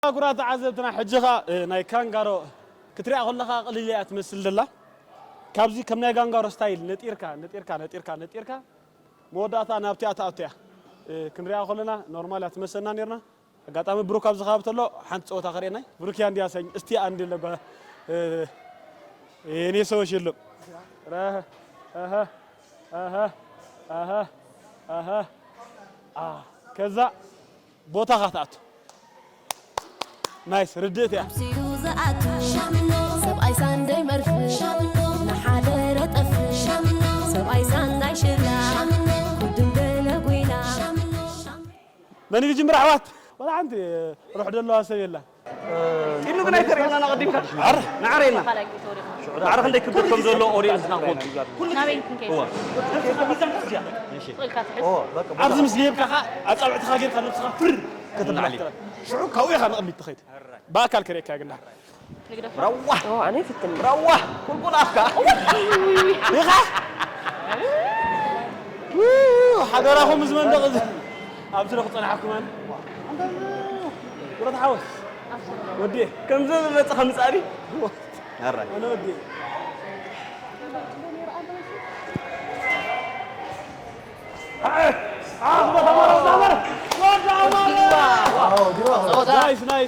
ክቡራት ተዓዘብትና፣ ሕጂ ኸኣ፣ እ፣ ናይ ካንጋሮ ክትሪኣ ከለኻ ቅልል እያ ትመስል ዘላ። ካብዚ ከም ናይ ካንጋሮ ስታይል ነጢርካ፣ ነጢርካ፣ ነጢርካ፣ ነጢርካ፣ መወዳእታ ናብቲኣ ትኣቱ እያ። እ፣ ክንሪኣ ከለና ኖርማል እያ ትመሰልና ኔርና። ኣጋጣሚ ብሩክ ኣብዚ ከባቢ ተሎ ሓንቲ ጸወታ ከርእየናይ። ብሩክ እያ እንድያ ሰኝ፣ እስቲ ኣንድ ለጓ፣ እ፣ የኔ ሰዎች የሉም። ረህ፣ ኣሃ፣ ኣሃ፣ ኣሃ፣ ኣሃ። አ፣ ከዛ ቦታኻ ትኣቱ። ናይስ፣ ርድእት እያ። ኣምሲሉ ዝኣቱ ሻምኖ፣ ሰብኣይ ሳንደይ መርፍ ሻምኖ፣ ንሓደ ረጠፍ ሻምኖ፣ ሰብኣይ ሳንዳይ ሽላ ሻምኖ፣ ኩዱም ገለ ጉይና ሻምኖ። መን ይጅምር ኣሕዋት? ወላ ሓንቲ ሩሕ ደለዋ ሰብ የላ። ኢሉ ግን ኣይተርእየናን ኣቐዲምካ። ዓር። ንዓር የና። ንዓር ክንደይ ክብደት ከም ዘሎ ኦዲየንስና ክፈልጡ። ናበይ ክንከይድ? እዋ። ስቕ ኢልካ ትሕዝ። ኣብዚ ምስ ገይርካ ኸዓ ኣጻብዕትኻ ጌርካ ነብስኻ ፍር ክትብል። ሽዑ ካብኡ ኢኻ ንቕድሚት ትኸይድ። ብኣካል ክርእየካ ግና። ንግደፍ። ረዋህ። ኦ፣ ኣነ ይፍትን። ረዋህ። ቁልቁል ኣፍካ። ኢኻ? ው፣ ሓደራኹም ምስ መንደቕ እዚ። ኣብዚ ዶ ክጸንሓኩም ኣነ? ብረት ሓወስ። ወዲ። ከምዚ ዝመጽእ ከምጻእኒ። ኣራይ። ኣነ ወዲ።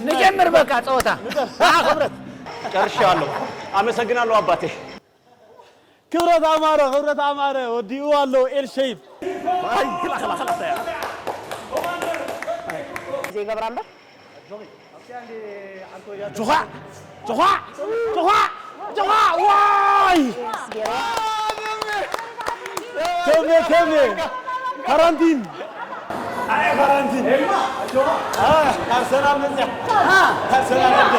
ንጀምር በቃ ጸወታ። ንዓ ክብረት። ጨርሻለሁ። ኣመሰግናለሁ ኣባቴ። ክብረት ኣማረ፣ ክብረት ኣማረ ወዲኡ ኣሎ ኤል ሼፕ። ኣይ፣ ክላ፣ ክላ፣ ክላ፣ ክላ። ዘይገብራ እምበር። ጆኻ፣ ጆኻ፣ ጆኻ፣ ጆኻ፣ ዋይ! ተሜ፣ ተሜ፣ ካራንቲን። ኣይ፣ ካራንቲን። አ፣ ኣርሰናል መጽያ። አ፣ ኣርሰናል ኣደ።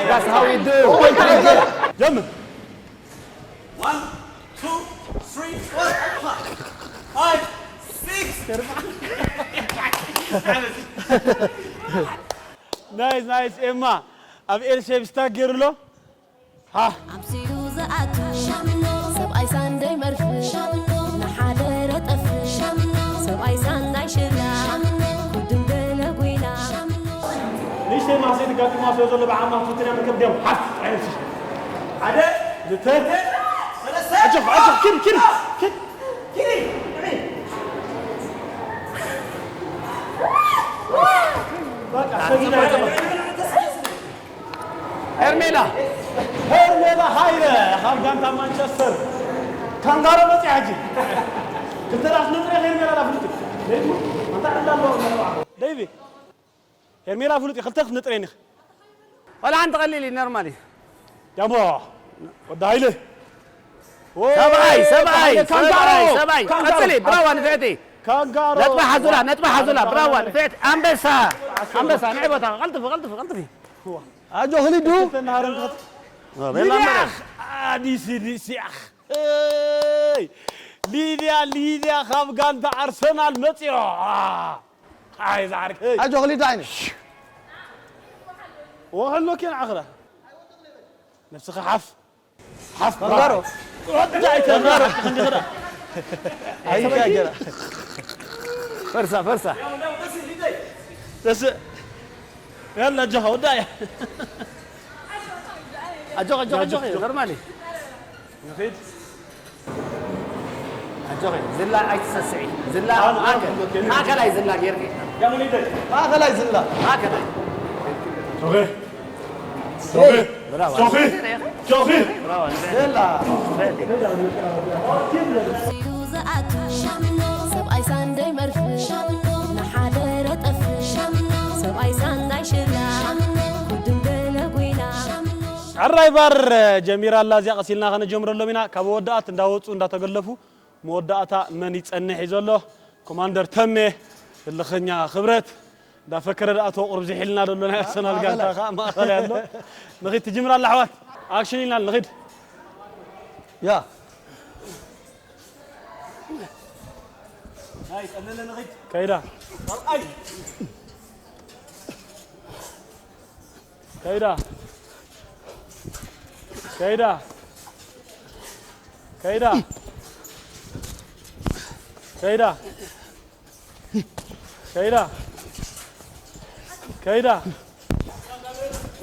That's how we do. ጀምር። One, two, three, four, five, six. ናይስ፣ ናይስ። ኤማ ኣብ ኤል ሼፕ ስታክ ገይሩ ኣሎ። ሃ። ኣምሲሉ ዝኣቱ ሻምኖ፣ ሰብኣይ ሳንደይ መርፍ ሻምኖ፣ ንሓደ ረጠፍ ሻምኖ፣ ሰብኣይ ሳንዳይ ሽላ ሻምኖ፣ ኩዱም ገለ ጉይና ሻምኖ። ንእሽተይ ማሰይ ትጋጥማ ስለ ዘሎ ብዓማ ፍትና ምክብ ደም ሓፍ ጥራይ ነብስሽ። ሓደ፣ ክልተ፣ ሰለስተ፣ ኣጆኽ፣ ኣጆኽ፣ ኪድ፣ ኪድ፣ ኪድ። ኪድ፣ ኪድ። በቃ፣ ሰጊድ ኣይተባህል። ሄርሜላ። ሄርሜላ ሃይለ ካብ ጋንታ ማንቸስተር ካንጋሮ መጽያ ሕጂ። ክልተ ዳስ ነጥሪ ሄርሜላ ዳፍልጥ። ለይቱ፣ ኣንታ ዕላ ኣለዋ፣ ኣለዋ። ደይቢ። ሄርሜላ ፍሉጥ እዩ፣ ክልተ ክትነጥረኒ ኢኺ። ዋላ ሓንቲ ቀሊል እዩ፣ ኖርማል እዩ። ጃምቦ፣ ወዲ ሃይለ። ወይ፣ ሰብኣይ፣ ሰብኣይ፣ ወዲ ሃይለ፣ ካንጋሮ፣ ሰብኣይ፣ ሰብኣይ። ካንጋሮ። ቀጽሊ፣ ብራዋ ንፍዕቲ። ካንጋሮ። ነጥባ ሓዙላ፣ ነጥባ ሓዙላ፣ ብራዋ ንፍዕቲ። ኣንበሳ፣ ኣንበሳ፣ ንዒ ቦታኻ፣ ቀልጥፊ፣ ቀልጥፊ፣ ቀልጥፊ። ኣጆ፣ ክሊዱ። ክልተ ናሃረን ክኸት-፣ ሊድያ፣ ኣዲስ፣ ዲስ፣ ያኽ። እይ፣ ሊድያ፣ ሊድያ፣ ካብ ጋንታ ኣርሰናል መጽዮ። ኣይ፣ ዝዓርከይ። ኣጆ፣ ክሊዱ ዓይነ። ወኸሎ ኬን ዓኽራ። ነብስኻ ሓፍ። ሓፍ። ካንጋሮ። ወዳይ ተንጋሮ። ኣይጋገራ። ፈርሳ፣ ፈርሳ። ደስ። ያላ፣ ኣጆኻ፣ ወዳይ። ኣጆኻ፣ ኣጆኻ፣ ኣጆኻ፣ ኣጆኻ፣ ኣጆኻ። ኖርማሊ። ንኺድ። ኣጆኺ፣ ዝላ ኣይትሰስዒ። ዝላ ኣነ፣ ኣነ፣ ማእከል፣ ኦኬ፣ ማእከላይ ዝላ ጌርኪ። ማእከላይ ዝላ። ማእከላይ። ኦኬ። ኦኬ። ብራቮ። ኦኬ። ኦኬ። ብራቮ። ዝላ። ኣምሲሉ ዝኣቱ ሻምኖ፣ ሰብኣይ ሳንደይ መርፍ ሻምኖ፣ ንሓደ ረጠፍ ሻምኖ፣ ሰብኣይ ሳንዳይ ሽላ ሻምኖ፣ ኩዱም ገለ ጉይና ሻምኖ። ሕራይ ባር ጀሚራ ኣላ። እዚኣ ቀሲልና ከነጀምረሎም ኢና። ካብ መወዳእት እንዳወፁ እንዳተገለፉ መወዳእታ መን ይጸንሕ እዩ ዘሎ? ኮማንደር ተሜ፣ ህልኸኛ ክብረት፣ እንዳፈከረ ደኣ ተወ ቁሩብ ዝሒልና ዘሎ ናይ ኣርሰናል ጋንታ ማእኸላይ። ኸዓ ማእኸላይ ኣሎ። ንኺድ ትጅምር ኣላ ኣሕዋት። ኣክሽን ኢልና ንኺድ። ያ። ናይ ቀለለ ንኺድ። ከይዳ። ኣይ። ከይዳ። ከይዳ። ከይዳ። ከይዳ። ከይዳ። ከይዳ።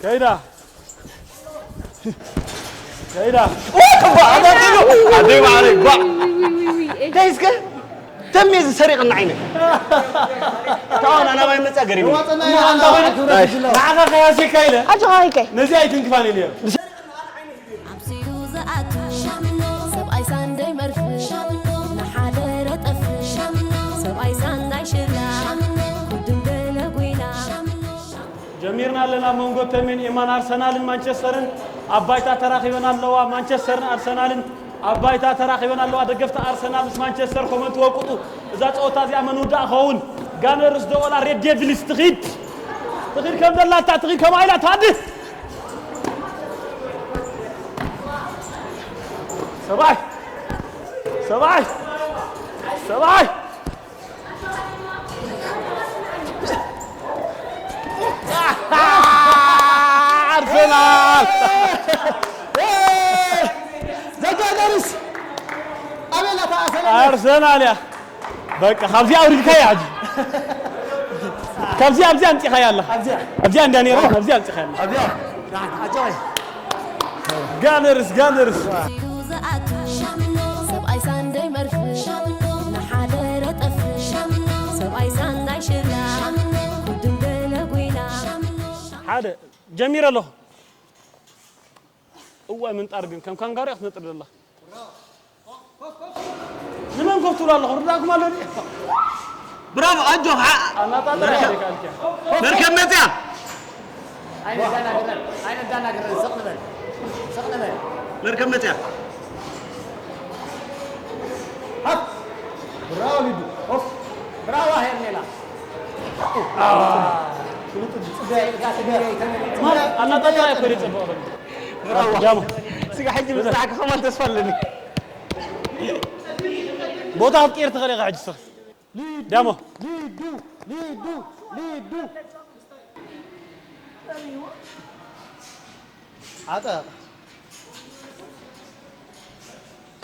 ከይዳ ከይዳ ኣደይ ማዕረይ ጓዕ እንታይ እስከ ተሜ እዚ ሰሪቕና ዓይነ ታዋን ኣናባይ መጻ ገሪሙ ንዓኻ ከያሴካ ኢለ ኣጆኻ ሃይቀይ ነዚ ኣይትንክፋን ኢለ ኣብዚኡ ዝኣቱ ሻምኖ ሰብኣይ ሳንደይ መርፍ ሻምኖ ንሓደ ረጠፍ ሻምኖ ሰብኣይ ሳንዳይ ሽላ ሻምኖ ኩድም ገለ ጉይና ሻምኖ ጀሚርና ኣለና ኣብ መንጎ ተሜን ኤማን ኣርሰናልን ማንቸስተርን ኣብ ባይታ ተራኺበን ኣለዋ። ማንቸስተርን ኣርሰናልን ኣብ ባይታ ተራኺበን ኣለዋ። ደገፍቲ ኣርሰናል ምስ ማንቸስተር ኮመንት ወቅጡ። እዛ ጸወታ እዚኣ መን ውዳእ ኸውን? ጋነርስ ዶ ወላ ሬድ ዴቪልስ ትኺድ? ትኺድ ከም ዘላታ ትኺድ ከምኣ ኢላ ትሃድስ። ሰብኣይ ሰብኣይ ሰብኣይ ኣርሰናል ዘጋነርስ ኣበላ ተኣሰለ ኣርሰናል እያ በቃ ካብዚኣ ኣውሪድካያ ሕጂ ካብዚኣ ኣብዚኣ ኣምፂኻያ ኣለኻ ኣብዚኣ እንዳ ነይራ ካብዚኣ ኣምፂኻያ ኣለኻ ጋነርስ ጋነርስ ሰብኣይ ሳንደይ መርፍ ሻምኖ ንሓደ ረጠፍ ሻምኖ ሰብኣይ ሳንዳይ ሽላ ሻምኖ ኩድም ገለ ጉይና ሻምኖ ሓደ ጀሚረ ኣለኹ እዋይ ምንጣር ግን ከም ካንጋሮ ክትነጥር ደላ ንመን ኮፍ ትብሉ ኣለኹ ርዳእኩም ኣሎ ብራቮ ኣጆኻ ኣናጣጥራ መርከብ መፅያ ኣይነዳናግረን ኣይነዳናግረን ስቕ ንበል ስቕ ንበል መርከብ መፅያ ሃፍ ብራቮ ሊዱ ኦፍ ብራቮ ሄርሜላ ኣናጣጥራ እኮ ይፅብቕ ዳሞ ስጋ ሕጂ ምፅናዕካ ከማን ተስፋ ኣለኒ ቦታ ክትቅይር ትኽእል ኢኻ ሕጂ ስኽ ዳሞ ሊዱ ሊዱ ሊዱ ዓጠ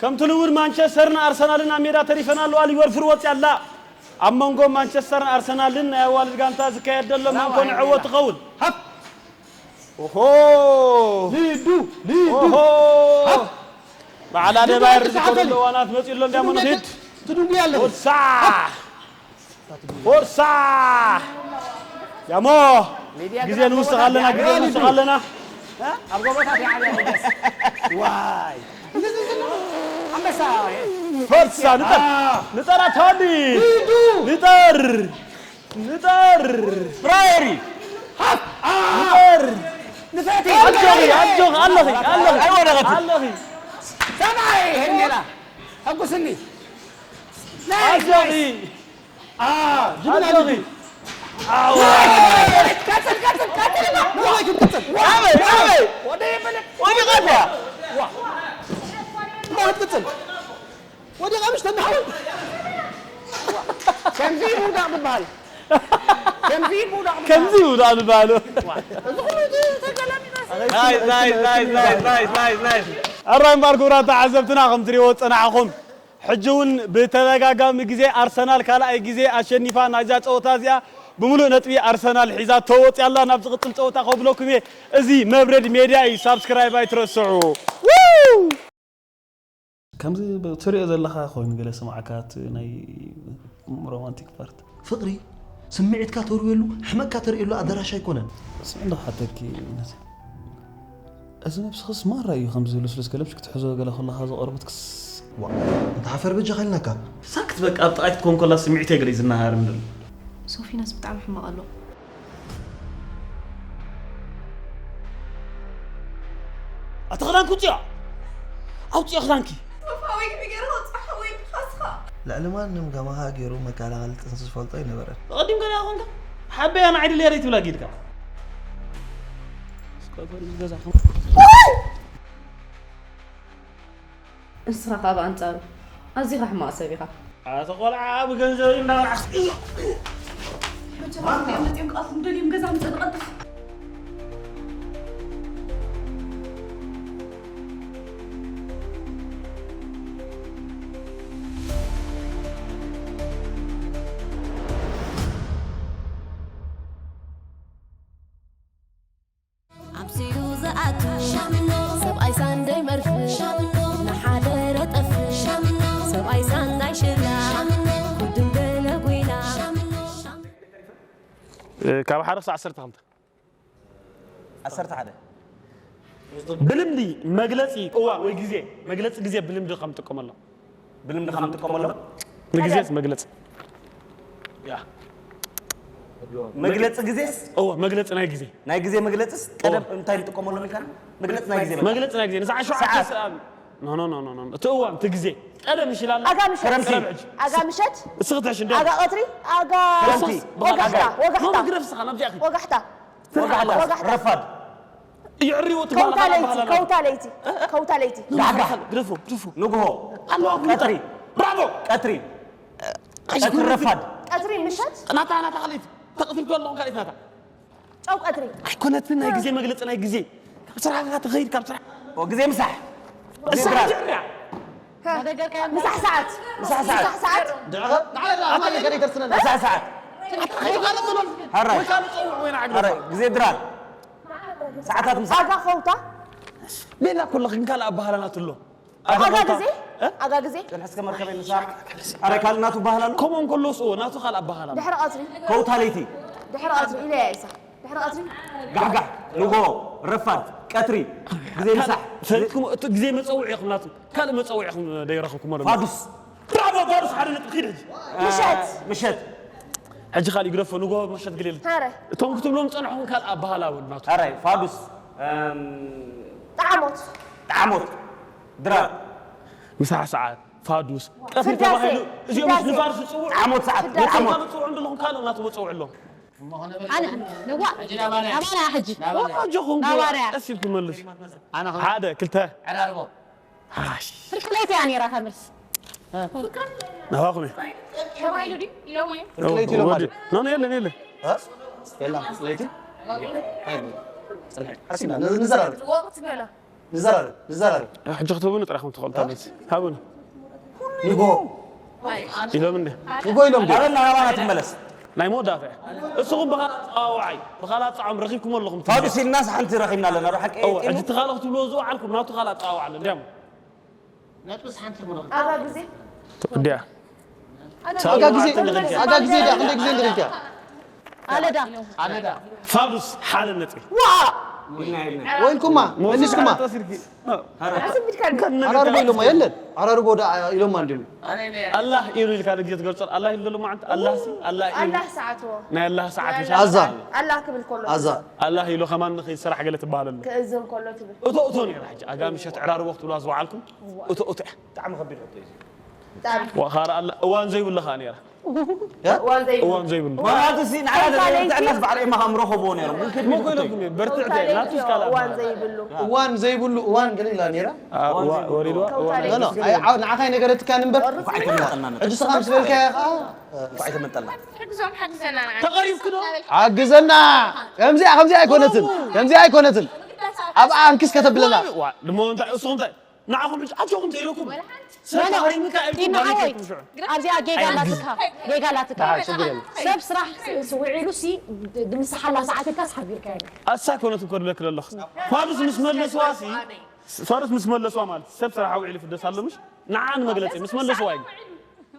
ከምቲ ልሙድ ማንቸስተርን ኣርሰናልን ኣብ ሜዳ ተሪፈን ኣለዋ ሊቨርፑል ወፂኣ ኣላ ኣብ መንጎ ማንቸስተርን ኣርሰናልን ናይ ኣዋልድ ጋንታ ዝካየድ ዘሎ መን ኮን ዕወት ትኸውን ኦሆ ሊዱ ሊዱ ኦሆ በዓል ኣደባይር ዝኮነ ኣለዋናት መፂኡ ኣሎ እንዲያሞ ንክድ ትድንጉ ያለ ወሳ ፎርሳ ያሞ ግዜ ንውስኽ ኣለና ግዜ ንውስኽ ኣለና ኣብ ጎቦታት ይዓብያ ደስ ዋይ ኣንበሳ ፎርሳ ንጠር ንጠር ኣታሊ ንጠር ንጠር ራየሪ ንጠር ንፈቲ ኣጆኺ ኣጆኺ ኣለኺ ኣለኺ ኣይወደቐት ኣለኺ ሰማይ ሄርሜላ ሕጉስኒ ኣጆኺ ወዲቓ ምሽ ተናሓወል ከምዚ ምውዳቕ ዝበሃል ከምዚ ምውዳቕ ከምዚ ምውዳቕ ዝበሃል ኣራይ እምበኣር ክቡራት ተዓዘብትና ከም ትሪእዎ ዝፀናሕኹም ሕጂ እውን ብተደጋጋሚ ግዜ ኣርሰናል ካልኣይ ግዜ ኣሸኒፋ ናይዛ ፀወታ እዚኣ ብምሉእ ነጥቢ ኣርሰናል ሒዛ ተወፅያ ኣላ ናብ ዝቕፅል ፀወታ ከብለኩም እየ እዚ መብረድ ሜድያ እዩ ሳብስክራይብ ኣይትረስዑ ከምዚ ትሪኦ ዘለኻ ኮይኑ ገለ ስማዕካ እቲ ናይ ሮማንቲክ ፓርት ፍቕሪ ስምዒትካ ተርየሉ ሕመቅካ ተርእየሉ ኣደራሽ ኣይኮነን ስምዒ እንዶ ሓተኪ ነዚ እዚ ነብስኽስ ማራ እዩ ከምዚ ልስሉስ ገለብሽ ክትሕዞ ገለ ከለኻ ዝቐርቡትክስ ዋ እንተ ሓፈር በጃኻ ኢልናካ ሳክት በቃ ኣብ ጥቓይ ክትኮን ከላ ስምዒተይ ገለ እዩ ዝነሃር እንድል ሶፊናስ ብጣዕሚ ሕማቕ ኣሎ ኣቲ ክዳንኪ ውፅዮ ኣውፅዮ ክዳንኪ ልዕሊ ማንም ከማኻ ገይሩ መከላኸሊ ጥንሲ ዝፈልጦ ኣይነበረን። ኣቐዲምካ ዲኻ ኮንካ ሓበያ ንዓይ ድልያ ደይትብላ ጊድካ። እስካ ጓል እዚ ገዛ ከም ንስኻ ከኣ ብኣንጻሩ ኣዚኻ ሕማቕ ሰብ ኢኻ። ኣቲ ቆልዓ ብገንዘበይ እንዳበልዓስ መቸም ኣጥቂኦም መጺኦም ክኣትዉ ደልዮም ገዛ ምጸ ንቐልጥፍ። ኣቱ ሰብኣይ ሳንደይ መርፍ ንሓደረ ጠፍ ሰብኣይ ሳንዳይ ሽላ ጉድም ገለ ጉይና ካብ ሓደ ክሳብ ዓሰርተ ክልተ። ዓሰርተ ሓደ። ብልምዲ መግለፂ እዋን ወይ ግዜ፣ መግለፂ ግዜ ብልምዲ ከም ንጥቀመሎም። ብልምዲ ከም ንጥቀመሎም። ንግዜስ መግለፂ። መግለፂ ግዜስ? እወ፣ መግለፂ ናይ ግዜ። ናይ ግዜ መግለፂስ ቀደም እንታይ ንጥቀመሎም ኢልካ? መግለፂ ናይ ግዜ። መግለፂ ናይ ግዜ። ንሰዓት ሸውዓተ ሰዓት። ኖ ኖ ኖ ኖ። እቲ እዋን፣ እቲ ግዜ። ቀደም ይሽላል። ኣጋ ምሸት። ቀደም ሕጂ። ኣጋ ምሸት። እስኺ ትሕሽ እንደ ኣጋ ቀትሪ። ኣጋ እሶስ ወጋሕታ። ብኻልእ ኖ ወጋሕታ። ግረፍ ስኻ ናብዚኣ ኺድ። ወጋሕታ። ወጋሕታ። ረፋድ። ይዕርዎ ከውታ ለይቲ። ከውታ ለይቲ። ከውታ ለይቲ። ግረፎ ግረፎ። ንግሆ። ኣለዋ ቀትሪ። ብራቮ። ቀትሪ። ቀትሪ ረፋድ። ቀትሪ ምሸት። ናታ ናታ ካልኢት ተቕትልቶ ኣለኹም ካልኢት ናታ ጨው ቀትሪ። ኣይኮነትን ናይ ግዜ መግለፂ ናይ ግዜ ካብ ስራሕካ ትኸይድ ካብ ስራሕ ግዜ ምሳሕ። እሳ ድራር። ጀርያ ምሳሕ ሰዓት። ምሳሕ ሰዓት። ምሳሕ ሰዓት። ኣትኸይዱ ካልእ ትሎም ሕራይ። ወይ ካልእ ፀውዕ ወይ ንዓግሎ ሕራይ። ግዜ ድራር። ሰዓታት ምሳሕ። ኣጋ ከውታ። ቤላ ኩሉ ግን ካልእ ኣባህላናት ኣሎ ኣጋ ግዜ። ኣጋ ግዜ። ሕስከ መርከበይ ምሳሕ። ሕራይ ካልእ ናቱ ባህል ኣሎ። ከምኡ እንከሎ ስኡ ናቱ ካልእ ኣባህላና ድሕሪ ቀትሪ። ከውታ ለይቲ። ድሕሪ ቀትሪ ኢለ እያ ኢሳ። ድሕሪ ቀትሪ። ጋሕጋሕ። ንጎ። ረፋድ። ቀትሪ። ግዜ ምሳሕ። ፈሊጥኩም እቲ ግዜ መፀውዒ ኢኹም ናቱ ካልእ መፀውዒ ኢኹም ደይረኸብኩም ኣሎ ፋዱስ። ብራቮ ፋዱስ ሓደ ነጥቢ ኪድ ሕጂ ምሸት። ምሸት። ሕጂ ካልእ ይግረፎ ንጎ መሸት ግሌል ሀረ። እቶም ክትብሎም ፀንሕኩም ካልእ ኣባህላዊ ናቱ ሕራይ ፋዱስ። እም፣ ጣዕሞት። ጣዕሞት። ድራር። ምሳሕ ሰዓት ፋዱስ ቀትሪ ስዳሴ። ተባሂሉ እዚኦም ምስ ስዳሴ። ንፋር ዝፅውዑ ጣዕሞት ሰዓት። ስዳሴ። ጣዕሞት። ዝፅውዑ እንደለኹም ካልእ ናቱ መፅውዑ ኣለኹም ኣነ ነዋ ናባና ሕጂ ኣጆኹም ናባርያ። ቀስ ኢልኩም መልሱ ኣነ ሓደ ክልተ ዕዳርቦ ሓሽ ፍርቂ ለይቲ እያ ነይራ እታ መልሲ ናባኹም እየ ተባሂሉ ድዩ ኢሎሞ እዮም ፍርቂ ለይቲ ኢሎም ማለት ኖ ኖ የለን የለን የላ ፍርቂ ለይቲ ኣይብሉ። ጽንሒ ሓሲና ንዘራረብ ወቅት ገለ ንዘራረብ ንዘራረብ ሕጂ ክትህቡኒ ጥራይ ከም ትኽእሉ እታ መልሲ ሃቡኒ ንጎ ኢሎም እንደ ንጎ ኢሎም ድዮም ኣበና ናባና ትመለስ። ናይ መወዳእታ እያ እስኹም ብኻልእ ኣፀዋውዓይ ብኻልእ ኣፀዋውዓም ረኺብኩም ኣለኹም ፋዱስ ኢልናስ ሓንቲ ረኺብና ኣለና ዶ ሓቂ እወ ሕጂ እቲ ካልእ ክትብልዎ ዝወዓልኩም ናቱ ካልእ ኣፀዋውዓ ኣሎ እንዲያም ነጥብስ ሓንቲ ክምረኽ ኣጋ ግዜ። እንዲያ ኣጋ ግዜ ኣጋ ግዜ ዳ ክንደ ግዜ እንድሪካ ኣለዳ ኣለዳ ፋዱስ ሓደ ነጥቢ ወይልኩማ መሊስኩማ ኣስቢድካ ዓራርቦ ኢሎማ የለን ዓራርቦ ዳ ኢሎማ እንዲሉ ኣላህ ኢሉ ኢልካ ንግዜ ትገልጾ ኣላህ ኢሉ ዘሎ መዓንቲ ኣላህ ሲ ኣላህ ኢሉ ኣላህ ሰዓትዎ። ናይ ኣላህ ሰዓት ምሻ ኣዛ ኣላህ ክብል ከሎ ኣዛ ኣላህ ኢሉ ከማን ንኸይድ ስራሕ ገለ ትበሃል ኣሎ ክእዝን ከሎ ትብል። እቶ እቶ ነይራ ሕጂ ኣጋ ምሸት ዕራርቦ ክትብላ ዝወዓልኩም እቶ እቶ እያ ብጣዕሚ ከቢድ ሕቶ እዩ። ብጣዕሚ ወኻረ ኣላ እዋን ዘይብሉ ኸዓ ነይራ እዋን ዘይብሉ። እዋን ዘይብሉ መብራህቱ ሲ ንዓና ከውታ ለይቲ። ጥዕናስ ባዕሎም ኢኻ ክምረኸብዎ ነይሮም ግን ከቢድ ሞ ሕቶ እዩ። ኮይነኩም እየ በርትዕ ከውታ እንታይ ለይቲ ናቱ ስካላ እዋን ዘይብሉ። እዋን ዘይብሉ እዋን ገለ ኢላ ነይራ ወሪድዋ ከውታ እዋን ለይቲ። ኖ፣ ኖ፣ ኣይ፣ ዓው- ንዓኻ ኣይነገረትካን እምበር እንኳዕ ኣይተመጠና ነበር። ሕጂ ስኻ ምስ በልካዮ ኸዓ እንኳዕ ኣይተመጠና። ሕግዞም ሓግዘና ንዓና። ተቐሪብክ ዶ ሓግዘና ከምዚኣ ከምዚኣ ኣይኮነትን ከምዚኣ ኣይኮነትን ኣብኣ ኣንክስ ከተብለና ዋ ድሞ እንታይ እሱ እንታይ ንዓኹም ሕጂ ኣጆኹም ዘይለኩም ሰብ ተቐሪብካ ኢልኩም ጢና ማለት ሓወይ ኢልኩም ሽዑ ኣብዚኣ ጌጋ ኣላትካ ጌጋ ኣላትካ ሰብ ስራሕ ውዒሉ ሲ ድምስሓላ ሰዓት ኢልካ ስሓቢርካ ኣሳ ኮነት እኮ ድብለክ ዘለኹ ፋዱስ ምስ መለስዋ ሲ ፋዱስ ምስ መለስዋ ማለት ሰብ ስራሕ ውዒሉ ፍደስ ኣሎ ምሽ ንዓ ንመግለፂ ምስ መለስዋ እዩ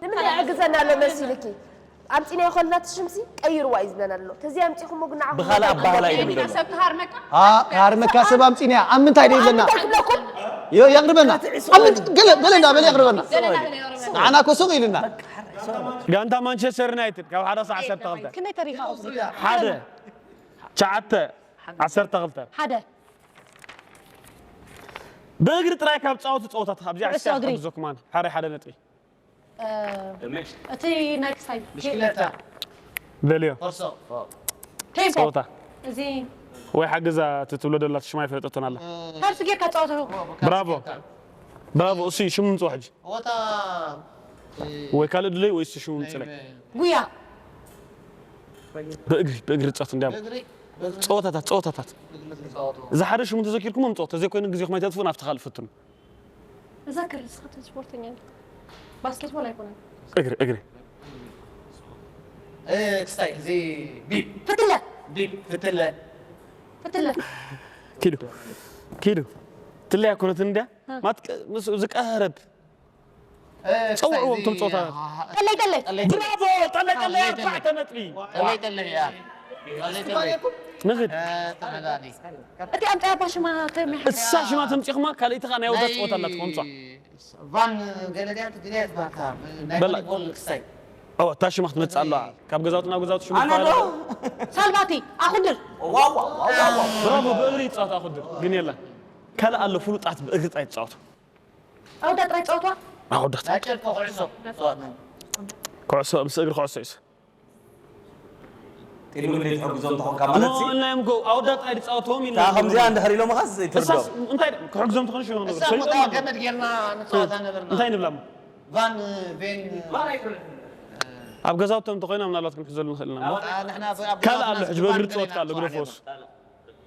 ንምንታይ ይሕግዘና ኣሎ መሲልኪ? ኣምፂናዮ ከለና እቲ ሽምሲ ቀይርዋ እዩ ዝብለና ኣሎ። ተዘይ ኣምፂኹሞ ግን ንዓኹም ብኻልእ ኣባህላ እዩ ዝብል ዘሎ። ሰብ ክሃርመካ ኣ ክሃርመካ ሰብ ኣምፂንያ ኣብ ምንታይ ደይብለና እንታይ ክብለኩም? ዮ- የቕርበና ኣብ ምንት- ገለ በለ እንዳ በለ የቕርበና ንዓና እኮ ሱቕ ኢልና ጋንታ ማንቸስተር ዩናይትድ ካብ ሓደ ሰዓት ዓሰርተ ክልተ ክንደይ ተሪፋ ሓደ ትሽዓተ ዓሰርተ ክልተ ሓደ ብእግሪ ጥራይ ካብ ፃወቱ ፀወታት ኣብዚኣ ኩዕሶ እግሪ። ሓግዘኩም ኣነ ሓደ ሓደ ነጥቢ እቲ ናይ ክስታይ ብሽክለታ በልዮ ኮርሶ ቴምፖ ፀወታ እዚ ወይ ሓግዛ እቲ ትብሎ ደላ ሽማ ይፈለጠቶን ኣላ ካልሲ ጌርካ ፃወቱ ብራቮ ብራቮ እሱ እዩ ሽሙ ምፅዋ ሕጂ ወታ ወይ ካልእ ድለይ ወይ እሱ ሽሙ ምፅለይ ጉያ ብእግሪ ብእግሪ ፃወት እንዲያም እግሪ በእግሪ ፀወታታት ፀወታታት እግሪ ዝፃወቱ እዚ ሓደ ሽሙ ተዘኪርኩሞ ምፅወት ተዘይኮይኑ ግዜኹም ኣይተጥፉ ናብቲ ካልእ ፍትኑ እዘክር ንስኻ ስፖርተኛ ባስኬትቦል ኣይኮነን እግሪ እግሪ ክስታይ እዚ ቢብ ፍትለ ቢብ ፍትለ ፍትለ ኪዱ ኪዱ ትለያ ኩነትን እንድያ ማት ምስ ዝቀህረብ ጸውዕዎም እቶም ጸወታ። ጠለይ ጠለይ። ብራቮ! ጠለይ ጠለይ ኣርባዕተ ነጥቢ። ጠለይ ጠለይ እያ። ንኽድ። እቲ ኣምጻያ ባሽማ ተሚሓ። እሳ ሽማ ተምጺኹማ ካልእቲ ኸኣ ናይ ወዳት ጸወታ ኣላት ኾምጻ። ቫን ገለ ድያ ትግርኛ ትባካ። ናይ በላ። ቮሊቦል ክሳይ። ኦ፣ እታ ሽማ ክትመጽእ ኣለዋ። ካብ ገዛውቲ ናብ ገዛውቲ ሽሙ ኣነ ይባላል። ዶ? ሳልባቲ ኣኹድር። ዋው፣ ዋው፣ ዋው፣ ዋው። ብራቮ፣ ብእግሪ ይጻወት ኣኹድር። ግን የለን። ካልእ ኣሎ፣ ፍሉጣት ብእግሪ ጥራይ ይጻወቱ። ኣወዳት ጥራይ ይጻወትዋ? ኣወዳት። ናይ ጨርቂ ኩዕሶ። ኩዕሶ፣ ምስ እግሪ ኩዕሶ እዩ። ጢሉ ግን ዘይትሕግዞም ተኾንካ ማለት ሲ? እሞ እናዮም ጎ-፣ ኣወዳት ጥራይ ይጻወትዎም ኢልና እታ ከምዚኣ እንድሕር ኢሎምኻስ ዘይትርዶም? እሳስ እንታይ ክሕግዞም ትኾን ሽኖ ነበር? እሳ ሰይጣን እኮ ማለት ገመድ ጌርና ንጻወታ ነበርና። እንታይ ንብላ እሞ? ቫን ቬን ኣብ ገዛውቶም እንተኾይና ምናልባት ክንሕዘሉ ንኽእል ኢና። ኣዎ፣ ንሕና ኣብ ካልእ ኣሎ፣ ገዛውትና ሕጂ በእግሪ ዝባን ዝጻወት ካልእ፣ እግሪ ፈውስ።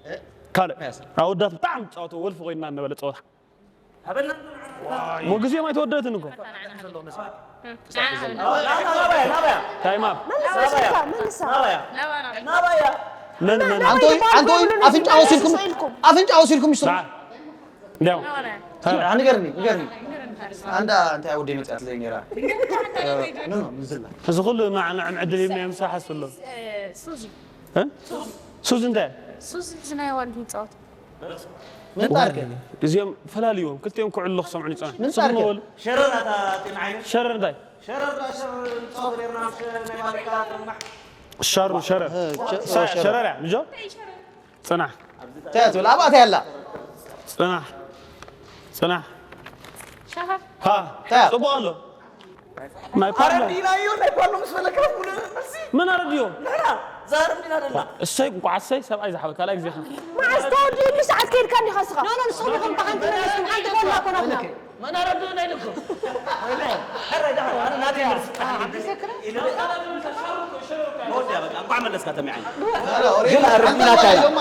እ? ካልእ። ኣወዳት ብጣዕሚ ዝጻወትዎ ወልፊ ኮይንና እናበለ ጸወታ። እሞ ግዜኦም ኣይተወደእትን እኮ። ታይም ኣፕ። መልሳ፣ መልሳ። መን፣ መን? ኣንቶይ፣ ኣንቶይ፣ ኣፍንጫ ወሲድኩም፣ ኣፍንጫ ወሲድኩም ይስሩ። ዳ። እንዲያው። ኣነ ገርኒ፣ ገርኒ። ኣንዳ እንታይ ወደ መጽኣት ለይ ነራ። ኖ፣ ኖ፣ ምዝላ። እዚ ኩሉ ማዕና ዕድል ሂብና ምሳሕ ኣስሎ። ሱዚ። እ? ሱዚ እንታይ? ሱዚ ናይ ዋልድ ይጻወት። ምንጣር ከ? እዚኦም ፈላልይዎም፣ ክልቲኦም ክዕሉ ክሰምዑ ይጸንሑ። ምንጣር ከ? ስሙ በሉ። ሸረር ኣታ ጤና ዓይነት። ሸረር እንታይ? ሸረር ዳ ሸረር ንጻወት ነርና ምስ ናይ ማሪካ ጥርናሕ። ሻሩ ሸረር። እ፣ ሸ-፣ ሸ-፣ ሸረር። ሸረር እያ፣ ልጆ? ጽናሕ። እንታይ ትብል? ኣብኣ እንታይ ኣላ? ጽናሕ። ጽናሕ። ሸሃ። ሃ። እንታይ? ጽቡቕ ኣሎ። ናይ ፓሎ። ኣረዲናዮ ናይ ፓሎ ምስ በለካ ሙሉ መልሲ። መን ኣረዲዮ? ንሕና፣ ዛረብ ዲና ደላ። እሰይ፣ እንቋዕ እሰይ፣ ሰብኣይ ዝሓወ፣ ካልኣይ ግዜ ኸም። መዓስ ተወዲኡ፣ እሉ ሰዓት ከይድካ እንዲኻ ስኻ? ኖ፣ ኖ፣ ንስኹም ኢኹም፣ እታ ሓንቲ መልስኩም፣ ሓንቲ ጎል እኮ ናትና። መን ኣረዲዮ ናይ ልኩም? ወይለ፣ ሕረ፣ ደሓን፣ ኣነ ናተይ መልሲ። መወድያ፣ በቃ፣ እንቋዕ መለስካ፣ ተሚዓይ። ግን ኣረዲናታ እዩ። እሞ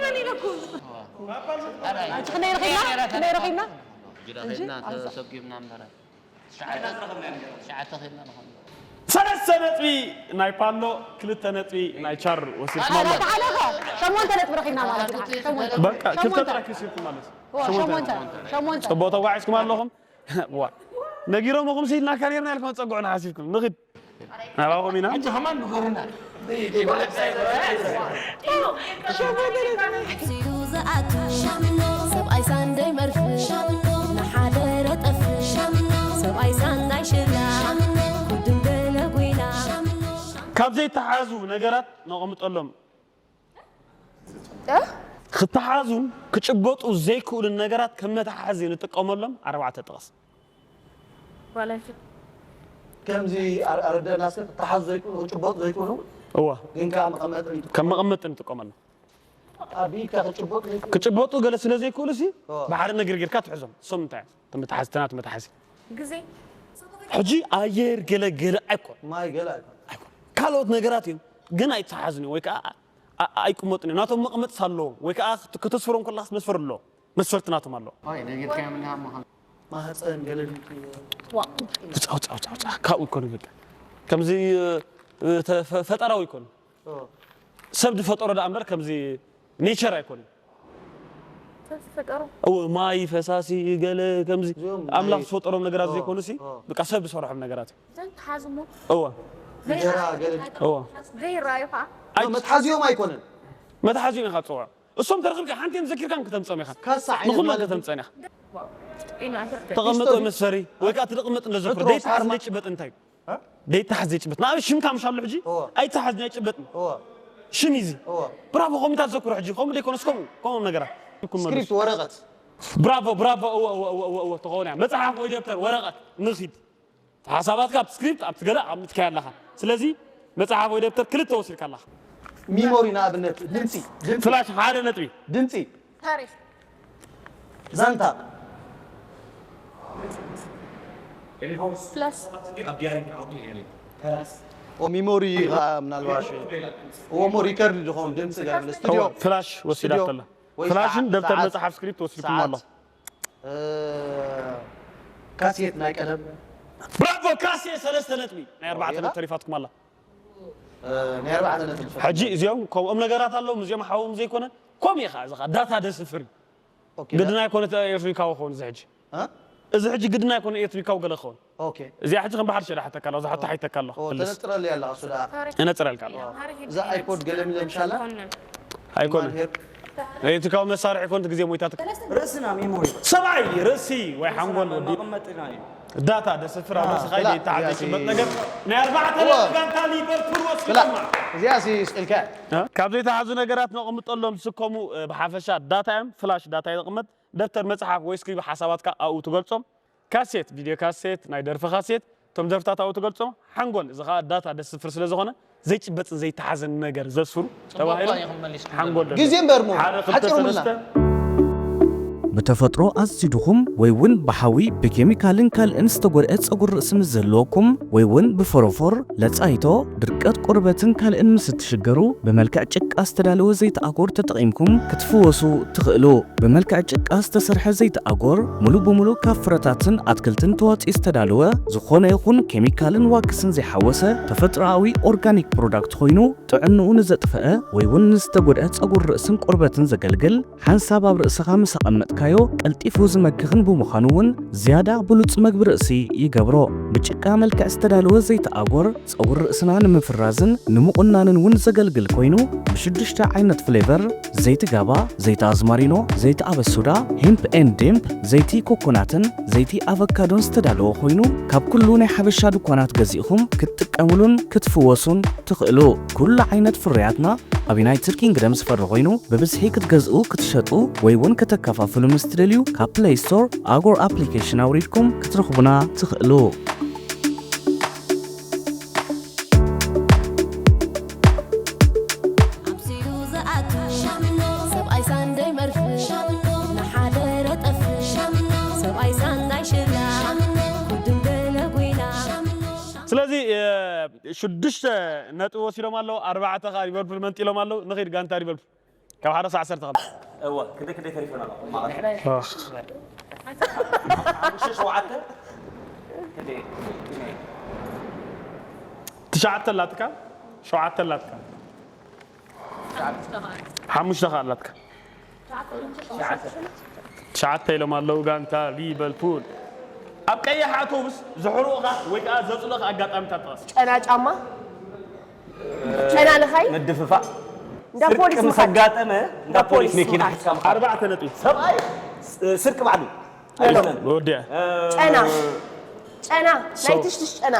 መን ኢለኩም? ኣረ፣ ክንደይ ረኺብና? ክንደይ ረኺብና? ግዳ ኸይድና፣ ተሰጊምና እምበረ። ትሽዓተ፣ ትሽዓተ ኸይድና ንኾን። ሰለስተ ነጥቢ ናይ ፓሎ፣ ክልተ ነጥቢ ናይ ቻር ወሲድኩም ኣሎ። ኣረ፣ ተዓለኸ፣ ሸሞንተ ነጥቢ ረኺብና ማለት እዩ። ሸሞንተ። በቃ፣ ክልተ ሸሞንተ። ጥራይ ክሲብኩም ማለት እዩ። ዋ፣ ሸሞንተ። ሸሞንተ፣ ሸሞንተ። ጽቡቕ ተጓዒዝኩም ኣለኹም። ዋ፣ ነጊሮምኹም ሲ ኢልና ካርየርና ኢልኩም ጸግዑና ሓሲብኩም። ንኺድ። ናባኹም ኢና። ሕጂ ከማን ንገሩና። ኣትዩ ዝኣቱ ሰብኣይ ሳንደይ መርፍ ንሓደ ረጠፍ ሰብኣይ ሳንዳይ ሽላ ጉድም ገለ ጉይላ። ካብ ዘይተሓዙ ነገራት ነቐምጠሎም። እ? ክተሓዙን ክጭበጡ ዘይክእሉን ነገራት ከም መተሓዚ ንጥቀመሎም ኣርባዕተ ጥቕስ። ዋላ ይኹን። ከምዚ ኣር-፣ ኣረደእና ሰብ ክተሓዙ ዘይክእሉ፣ ክጭበጡ ዘይክእሉ፣ እወ። ግን ከኣ መቐመጢ ንጥቀመሉ። ከም መቐመጢ ንጥቀመሉ። ኣብ ኢድካ ክጭበጡ ዘይክእሉ። ክጭበጡ ገለ ስለ ዘይክእሉ ሲ፣ እወ። ብሓደ ነገር ጌርካ ትሕዞም። እሶም እንታይ እዮም? እቶም መተሓዝቲ ናቱ መተሓዚ። ግዜ። ሕጂ ኣየር ገለ ገለ ኣይኮን። ማይ ገለ ኣይኮን። ኣይኮን። ካልኦት ነገራት እዮም። ግን ኣይተሓዝን እዮም ወይ ከኣ ኣ-፣ ኣይቅመጡን እዮም። ናቶም መቐመጥስ ኣለዎም። ወይ ከኣ ክት-፣ ክተስፍሮም ከለኻስ መስፈር ኣለዎም። መስፈርቲ ናቶም ኣለዎም። ኦይ፣ ነጊርካዮም እንዲኻ እሞ ከም ማህፀን ገለ ድዩ? ዋ። ውፃ፣ ውፃ፣ ውፃ፣ ውፃ። ካብኡ እኮ ነው በቃ። ከምዚ፣ እ፣ ተፈ-፣ ፈጠራዊ እኮ ነው። ኦ። ሰብ ዝፈጠሮ ደኣ እምበር ከምዚ ኔቸር ኣይኮነን። ሰብ ዝፈጠሮ? እዎ፣ ማይ፣ ፈሳሲ፣ ገለ ከምዚ እዚኦም ኣምላኽ ናይ ዝፈጠሮም ነገራት ኦ፣ ዘይኮኑ ሲ፣ ኦ። በቃ ሰብ ዝሰርሖም ነገራት እዩ። ዘይተሓዙ እሞ? እዎ። እንጀራ ገለ እዎ። ዘይረኣዩ ኸዓ? ኣይ- መትሓዚኦም ኣይኮነን። መትሓዚኦም ኢኻ ትፅውዖ። እሶም ተረኺብካ ሓንቲ እዮም ዘኪርካን ከተምፅኦም ኢኻ። ካሳ ዓይነት ንኹለን ማለት ከተምፅአን ኢኻ። ኢና ተረኺብና። ተቐመጦ ሂስቶሪ። መስፈሪ ወይ ከዓ ትቕመጥ እንደ ዘፍር። ፕጥሮስ ደይተሓዝ ኣርማ- ዘይጭበጥ እንታይ እዩ? እ? ደይተሓዝ ዘይጭበጥ። ንኣብነት ሽምካ ምሽ ኣሎ ሕጂ? እወ። ኣይተሓዝ ኣይጭበጥን። እወ። ሽም እዩ እዚ። እወ። ብራቮ፣ ከምኡ ተዘክሮ ሕጂ። ከምኡ ደይኮነስ ከምኡ፣ ከምኡ ነገራት። ስክሪፕት፣ ወረቐት። ብራቮ፣ ብራቮ፣ እወ፣ እወ፣ እወ፣ እወ፣ እወ፣ ተኸውን እያ። መጽሓፍ ወይ ደብተር፣ ወረቐት፣ ንኺድ። ሓሳባትካ ኣብቲ ስክሪፕት፣ ኣብቲ ገለ ኣቐሚጥካዮ ኣለኻ። ስለዚ መጽሓፍ ወይ ደብተር ክልተ ወሲድካ ኣለኻ። ሚሞሪ ንኣብነት ድምጺ፣ ድምጺ። ፍላሽ ሓደ ነጥቢ። ድምጺ። ታሪኽ። ዛንታ። ፕላስ። ኦ፣ ሚሞሪ ኸኣ ምናልባሽ። እዎ፣ እሞ ሪከርድ ዝኸውን ድምጺ ገለ ስቱዲዮ። እዎ፣ ፍላሽ ወሲዳቶ ስቱዲዮ ኣላ። ወይ ፍላሽን ሰዓት፣ ደብተር ሰዓት። መጽሓፍ ስክሪፕት ወሲድኩም ሰዓት። ኣሎ። እ፣ ካሴት ናይ ቀደም። ብራቮ፣ ካሴት ሰለስተ ነጥቢ። ናይ ኣርባዕተ ሪኢኻ? ነጥቢ ተሪፋትኩም ኣላ። ናይ ኣርባዕተ ነጥቢ ንፈልጥ። ሕጂ እዚኦም ከምኦም ነገራት ኣለዎም። እዚኦም ሓዎም ዘይኮነ ከምኡ ኢኻ እዚ ዳታ ደስፍር እዩ። ኦኬ፣ ግድን ኣይኮነ ኤትኒካዊ ክኸውን እዚ ሕጂ እ? እዚ ሕጂ ግድን ኣይኮነ ኤትኒካዊ ገለ ክኸውን። ኦኬ። እዚኣ ሕጂ ከም ባሕሪ ሸዳ ሓተካ ኣለኹ፣ ዝሓታ ሓይተካ ኣለኹ። ኦ፣ ክልስ ተነጥረሉ ያለ ኣሱዳ። እነጽረልካ ኣለኹ። እዛ ኣይፖድ ገለ ሚለ ምሻላ። ኣይኮነ ኤትኒካዊ መሳርሒ ኮንት ግዜ ሞይታ ትክ ርእስና ሜሞሪ ሰብኣይ ርእሲ ወይ ሓንጎል ወዲ መቐመጥና እዩ። ዳታ ደስፍር ኣብ ርእስኻ ክላ- ዘይተዓዘ ያሲ- ሽመጥ ነገር ናይ ኣርባዕተ እዋ። ጋንታ ሊቨርፑል ክላ ወሲዶማ። እዚኣ ሲ ስቅልካ። ካብ ዘይተሓዙ ነገራት ነቕምጠሎም ዝስከሙ እ፣ ብሓፈሻ ዳታ እዮም። ፍላሽ ዳታ ይቕመጥ። ደብተር መጽሓፍ ወይ ስክሪፕት ሓሳባትካ ኣብኡ ትገልጾም። ካሴት፣ ቪድዮ ካሴት፣ ናይ ደርፊ ካሴት፣ እቶም ደርፍታት ኣብኡ ትገልጾም። ሓንጎል እዚ ኸዓ ዳታ ደስፍር ስለ ዝኾነ ዘይጭበጥን ዘይተሓዘን ነገር ዘስፍሩ ተባሂሎም ሓንጎል ደሎ። ግዜ እምበር እሞ ሓደ ክልተ ሓፂሩምና። ሰለስተ ብተፈጥሮ ኣዝዩ ድኹም ወይ እውን ብሓዊ ብኬሚካልን ካልእን ዝተጎድአ ጸጉሪ ርእሲ ምስ ዘለወኩም ወይ እውን ብፎሮፎር፣ ለጻይቶ፣ ድርቀት ቆርበትን ካልእን ምስ እትሽገሩ ብመልክዕ ጭቃ ዝተዳለወ ዘይቲ ኣጎር ተጠቒምኩም ክትፍወሱ ትኽእሉ። ብመልክዕ ጭቃ ዝተሰርሐ ዘይቲ ኣጎር ሙሉ ብሙሉ ካብ ፍረታትን ኣትክልትን ተዋፂኡ ዝተዳለወ ዝኾነ ይኹን ኬሚካልን ዋክስን ዘይሓወሰ ተፈጥሮኣዊ ኦርጋኒክ ፕሮዳክት ኮይኑ ጥዕንኡ ንዘጥፈአ ወይ እውን ንዝተጎድአ ጸጉሪ ርእስን ቆርበትን ዘገልግል ሓንሳብ ኣብ ርእስኻ ምስ ኣቐመጥካዮ ቀልጢፉ ዝመክኽን ብምዃኑ እውን ዝያዳ ብሉጽ መግቢ ርእሲ ይገብሮ። ብጭቃ መልክዕ ዝተዳለወ ዘይቲ ኣጎር ጸጉሪ ርእስና ንምፍራዝን ንምቑናንን እውን ዘገልግል ኮይኑ ብሽዱሽተ ዓይነት ፍሌቨር ዘይቲ ጋባ፣ ዘይቲ ኣዝማሪኖ፣ ዘይቲ ኣበሱዳ፣ ሂምፕ ኤንድ ዲምፕ፣ ዘይቲ ኮኮናትን ዘይቲ ኣቨካዶን ዝተዳለወ ኮይኑ ካብ ኩሉ ናይ ሓበሻ ድኳናት ገዚእኹም ክትጥቀምሉን ክትፍወሱን ትኽእሉ። ኩሉ ዓይነት ፍርያትና ኣብ ዩናይትድ ኪንግደም ዝፈሪ ኮይኑ ብብዝሒ ክትገዝኡ ክትሸጡ ወይ እውን ከተከፋፍሉ ምስ ትደልዩ ካብ ፕለይ ስቶር ኣጎር ኣፕሊኬሽን ኣውሪድኩም ክትረኽቡና ትኽእሉ። ኣምሲሉ ዝኣቱ ሰብኣይ ሳንደይ መርፍ ንሓደ ረጠፍ ሰብኣይ ሳንዳይ ሽላ ውድም ገለ ጉይና ስለዚ እ፣ ሽዱሽተ ነጥቢ ወሲዶም ኣለዉ። ኣርባዕተ ከዓ ሊቨርፑል መንጢሎም ኣለዉ። ንኺድ ጋንታ ሊቨርፑል ካብ ሓደ ክሳብ ዓሰርተ ኸም እወ፣ ክንደይ ክንደይ ተሪፈና ኣሎ? ኣኽ፣ ሓሙሽተ ሸውዓተ ክንደይ? ትሽዓተ ኣላትካ፣ ሸውዓተ ኣላትካ፣ ሓሙሽተ ከዓ ኣላትካ። ትሽዓተ ኢሎም ኣለዉ ጋንታ ሊቨርፑል። ኣብ ቀያሕ ኣውቶቡስ ዘሕርቑኻ ወይ ከዓ ዘፅልኡኻ ኣጋጣሚታት ጥቐስ። ጨና ጫማ፣ ጨና ልኻይ፣ ምድፍፋእ እንዳ ፖሊስ ስርቂ ምስ ምኻድ። ኣጋጠመ እንዳ ፖሊስ መኪና ሒዝካ ምኻድ። ኣርባዕተ ነጥቢ። ሰብኣይ ስ- ስርቂ ባዕሉ ኣይኮነን። ወዲያ። ጨና፣ ጨና፣ ናይ ትሽትሽ ጨና፣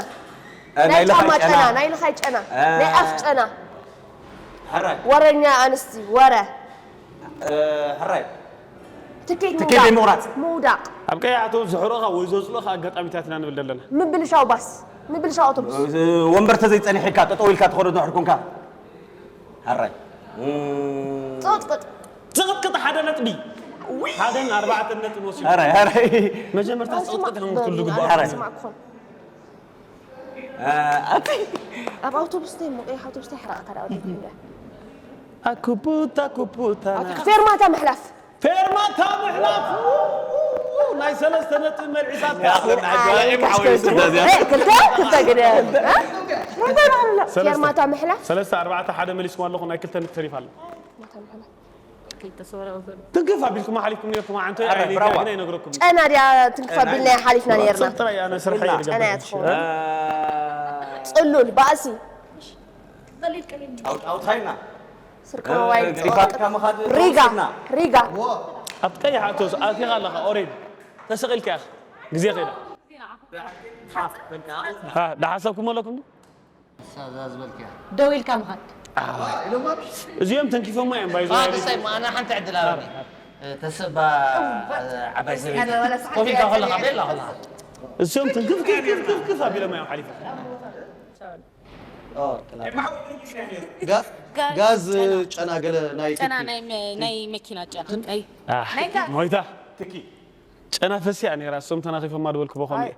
እ፣ ናይ ጫማ ልኻይ ጨና፣ ናይ ልኻይ ጨና፣ እ፣ ናይ ኣፍ ጨና፣ ሕራይ ወረኛ ኣንስቲ፣ ወረ፣ እ፣ ሕራይ ትኬት ትኬት ምውዳቕ፣ ምቑራፅ። ምውዳቕ፣ ኣብ ቀያሕ ኣውቶቡስ ዘሕርቑኻ ወይ ዘፅልኡኻ ኣጋጣሚታት ኢና ንብል ዘለና። ምብልሻው ባስ፣ ምብልሻው ኣውቶቡስ፣ እ፣ ወንበር ተዘይፀኒሕካ ጠጠው ኢልካ ትኸዶ ድሕር ኮንካ ሕራይ ፅቕጥቅጥ፣ ዝቕጥቅጥ ሓደ ነጥቢ። ሓደን ኣርባዕተን ነጥቢ ወሲዱ። ሕራይ ሕራይ መጀመርታ ዝቕጥቅጥ ከም ትሉ ግባእ። ሕራይ ስማዕ ክኾን። እ፣ ኣቲ ኣብ ኣውቶቡስ እንታይ እሞ ቀይሕ ኣውቶቡስ እንታይ ሕራቕካ ደኣ ወዲእካ እንዳ ኣኩቡታ ኩቡታ ፌርማታ ምሕላፍ ፌርማታ ምሕላፍ ናይ ሰለስተ ነጥቢ መልዒሳት ክልተ ክልተ ግደ እ? እንታይ በሉ? ፌርማታ ምሕላፍ ሰለስተ ኣርባዕተ ሓደ መሊስኩም ኣለኹም። ናይ ክልተ ነጥቢ ተሪፍ ኣሎ። ትንክፍ ኣቢልኩም ሓሊፍኩም ነርኩም። ዓንቶ ኣረ፣ ኣይነ ብራዋ። ይነግረኩም። ጨና ድያ ትንክፍ ኣቢልና ሓሊፍና ነርና። ጥራይ ኣነ ስርሐ ጨና እያ ትኸውን። ፅሉል ባእሲ ጫውጫውታ ኢልና ስርቂ ሞባይል ሪፋካ ምኻድ ሪጋ ተወሲድና። ሪጋ ኣብቲ ቀይሕ ኣቶስ ኣቲኻ ኣለኻ። ኦሬድ ተሰቒልካ ኢኻ። ግዜ ኸይዳ ዳሓሰብኩም ኣለኩም። እዛ ዝበልክያ ደው ኢልካ ምኻድ። እዚኦም ተንኪፎማ እዮም ባይዞ ዋ፣ ደስታይ፣ ኣነ ሓንቲ ዕድል ኣለኒ። ተሰባ ዓባይ ሰበይቲ ኮፍ ኢልካ ከለኻ ቤላ ከለኻ እዚኦም ተንክፍ ክፍ ክፍ ክፍ ኣቢሎም እዮም ሓሊፎም። ጋ- ጋዝ ጨና ገለ ናይ ጨና ትኪ- ናይ መ- ናይ መኪና ጨና ናይ ኣህ፣ ሞይታ ጨና ፈሲያ ነይራ። እሶም ተናኺፎማ ድበልኩ በኾም እዩ።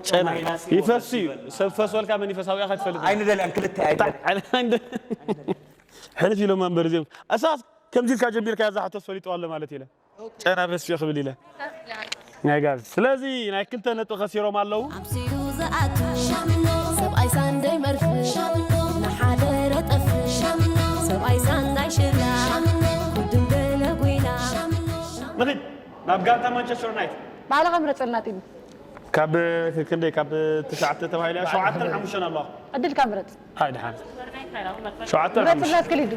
ጨና ይፈስ እዩ። ሰብ ፈስ በልካ መን ይፈስ ኣብያ ከትፈልጥ ኣይንደልያን ክልተ ኣይደል ሕልፍ ኢሎም መንበር እዚኦም እሳስ ከምዚ ኢልካ ጀሚርካ ያዛ ሕቶ ፈሊጡ ኣሎ ማለት ኢለ ጨና ፈስዮ ክብል ኢለ ናይ ጋዝ ስለዚ ናይ ክልተ ነጥቢ ከሲሮም ኣለዉ። ኣምሲሉ ዝኣቱ ሰብኣይ ሳንደይ መርፍ ንሓደ ንኺድ ናብ ጋንታ ማንቸስተር ዩናይትድ። ባዕልኻ ምረጸልና ቲም። ካብ ክንደይ ካብ ትሽዓተ ተባሂላ ሸውዓተን ሓሙሽተን ኣለዋ። ዕድልካ ምረጽ። ሃይ ድሓን ሸውዓተን ምረጽ ሓሙሽተ። ብላስ ከሊዱ።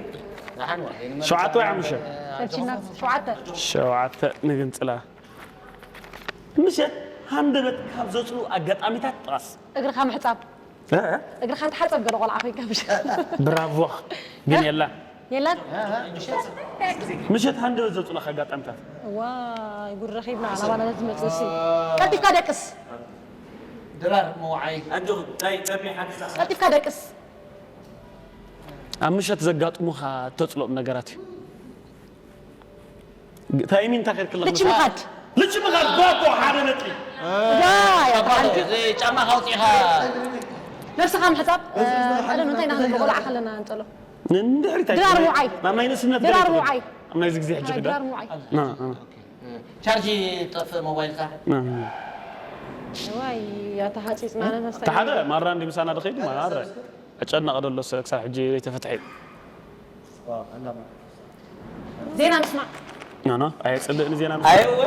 ሸውዓተ ወይ ሓሙሽተ? ሰልችና ሸውዓተ። ሸውዓተ ንግንጽላ። ምሸት ሃንደበት ካብ ዘጽሉ ኣጋጣሚታት ጥቐስ። እግርኻ ምሕጻብ። እ? እግርኻ ትሓጸብ ገለ ቆልዓ ኮይንካ ምሸት። ብራቮ። ግን የላ። የላን? ምሸት ሃንደበት ዘጽሉ ኣጋጣሚታት። ዋይ ጉድ ረኺብና ናባና ዝመጽእ ሲ። ቀልጢፍካ ደቅስ። ድራር መውዓይ። ቀልጢፍካ ደቅስ። ኣብ ምሸት ዘጋጥሙኻ እተጽልኦም ነገራት እዩ። ታይሚ እንታይ ከድክላ ልቺ ምኻድ። ልቺ ምኻድ ባቦ ሓደ ነጥቢ። ያ ያ ሓንቲ እዚ ጫማ ካውፂኻ ነብስኻ ምሕጻብ። ቀደም እንታይ ኢና ክንብል ቆልዓ ከለና እንጸሎ። ንድሕሪት ድራር ምውዓይ። ናብ ናይ ንእስነት ድራር ምውዓይ። ኣብ ናይዚ ግዜ ሕጂ ክዳ ድራር ምውዓይ። ቻርጅ ጠፍእ ሞባይልካ። ዋይ ያታ ሃጺጽና ነመስታ። ተሓደ ማራ እንዲ ምሳና ደኸይዱ ማራ ኣጨነቐ ደሎ ሰብ ክሳብ ሕጂ ዘይተፈትሐ እዩ። ዜና ንስማዕ። ኖ ኖ ኣየፅልእን ዜና ኣየወ